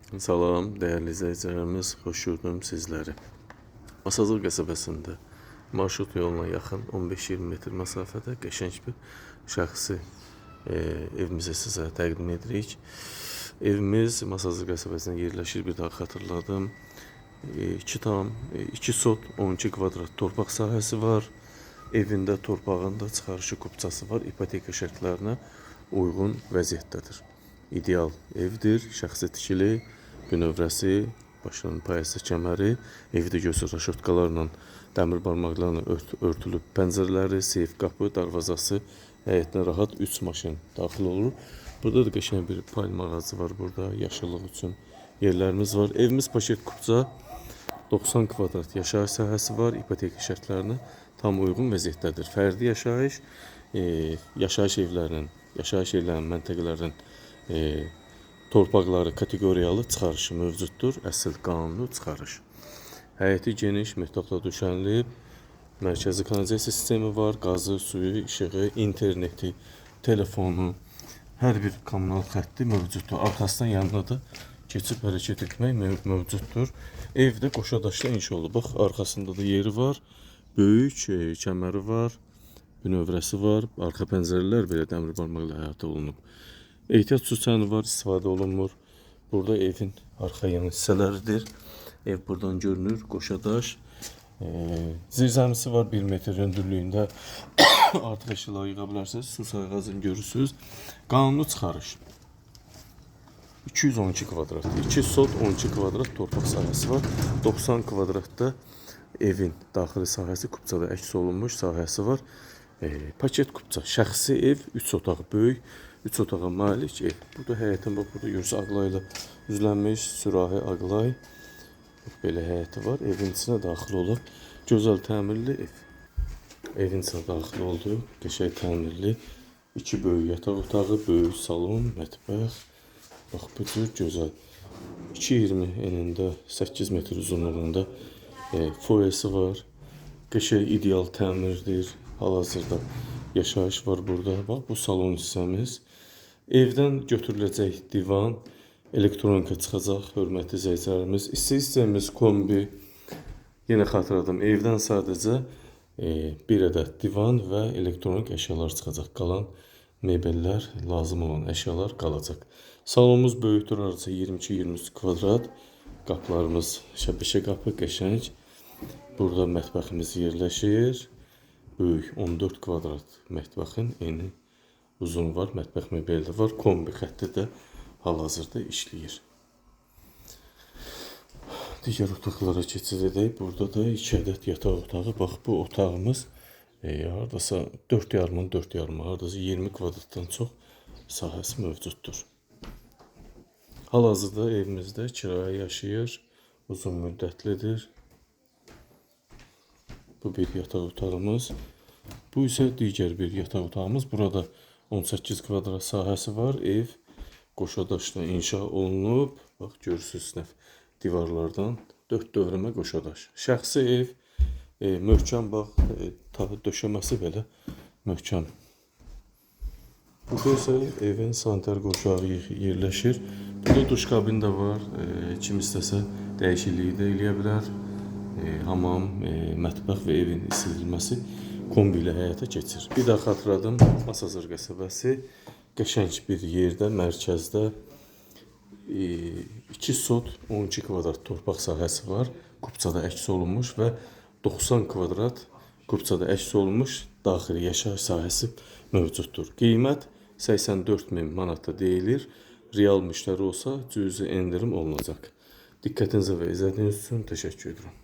Salam dəyərli izləyicilərimiz, xoş gördüm sizləri. Masazır qəsəbəsində marşrut yoluna yaxın 15-20 metr məsafədə qəşəng bir şəxsi evimizi sizə təqdim edirik. Evimiz Masazır qəsəbəsində yerləşir, bir daha xatırladım. 2 sot 12 kvadrat torpaq sahəsi var. Evində torpağında çıxarışı kupçası var. İpoteka şərtlərinə uyğun vəziyyətdədir. İdeal evdir, şəxsi tikili, bünövrəsi, başının payası kəməri, evdə görürsünüz raşotkalarla, dəmir barmaqlarla örtülüb pəncərələri, seyf qapı, darvazası, həyətinə rahat 3 maşın daxil olur. Burada da qəşəng bir palma ağacı var burada, yaşıllıq üçün yerlərimiz var. Evimiz paket kupça, 90 kvadrat yaşayış sahəsi var, ipoteka şərtlərinə tam uyğun vəziyyətdədir. Fərdi yaşayış, yaşayış evlərinin, məntəqələrinin torpaqları kateqoriyalı çıxarışı mövcuddur. Əsl qanuni çıxarış. Həyəti geniş, mehtaqla döşənilib, mərkəzi kanalizasiya sistemi var, qazı, suyu, işığı, interneti, telefonu, hər bir kommunal xətti mövcuddur. Arxasından yanına da keçib hərəkət etmək mövcuddur. Evdə qoşa daşla inşa olunub. Bax, arxasında da yeri var, böyük kəməri var, bünövrəsi var, arxa pəncərələr belə dəmir barmaqla əhatə olunub. Ehtiyat su çəni var, istifadə olunmur. Burada evin arxa yan hissələridir. Ev buradan görünür, qoşa daş. Zirzəmisi var 1 metr hündürlüyündə. Artıq əşyaları yığa bilərsiniz. Su sayğacını görürsünüz. Qanuni çıxarış. 212 kvadrat. 2 sot 12 kvadrat torpaq sahəsi var. 90 kvadratda evin daxili sahəsi kupçada əks olunmuş sahəsi var. Paket kupça, şəxsi ev, 3 otaq böyük, 3 otağa malik ev. Burada həyətin, bax burada görürsünüz ağlayla üzlənmiş sürahi ağlay. Bax, belə həyəti var. Evin içinə daxil olub. Gözəl təmirli ev. Evin içinə daxil oldu. Qəşəng təmirli. 2 böyük yataq otağı, böyük salon, mətbəx. Bax bu cür gözəl. 2,20 enində, 8 metr uzunluğunda foyesi var. Qəşəng ideal təmirdir. Hal-hazırda yaşayış var burada. Bax bu salon hissəmiz. Evdən götürüləcək divan, elektronika çıxacaq, hörmətli izləyicilərimiz. İsti hissəmiz kombi. Yenə xatırladım, evdən sadəcə bir ədəd divan və elektronik əşyalar çıxacaq. Qalan mebellər, lazım olan əşyalar qalacaq. Salonumuz böyükdür, hardasa 22-23 kvadrat. Qapılarımız şəbəkə qapı, qəşəng. Burada mətbəximiz yerləşir. Böyük 14 kvadrat mətbəxin eni uzun var, mətbəx mebeli də var. Kombi xətti də hal-hazırda işləyir. Digər otaqlara keçid edək. Burada da 2 ədəd yataq otağı. Bax bu otağımız hardasa 4,5-ın 4,5, hardasa 20 kvadratdan çox sahəsi mövcuddur. Hal-hazırda evimizdə kirayə yaşayır. Uzun müddətlidir. Bu bir yataq otağımız. Bu isə digər bir yataq otağımız. Burada 18 kvadrat sahəsi var. Ev qoşa daşla inşa olunub. Bax görürsünüz nəf divarlardan 4 dövrəmə qoşa daş. Şəxsi ev, möhkəm bax, döşəməsi belə möhkəm. Burada isə evin sanitar qovşağı yerləşir. Burada duş kabini də var. Kim istəsə dəyişikliyi də eləyə bilər. Hamam, mətbəx və evin isidilməsi kombi ilə həyata keçir. Bir daha xatırladım, Masazır qəsəbəsi qəşəng bir yerdə, mərkəzdə 2 sot 12 kvadrat torpaq sahəsi var. Kupçada əks olunmuş və 90 kvadrat kupçada əks olunmuş daxili yaşayış sahəsi mövcuddur. Qiymət 84 min manata deyilir. Real müştəri olsa cüzi endirim olunacaq. Diqqətinizə və izlədiyiniz üçün təşəkkür edirəm.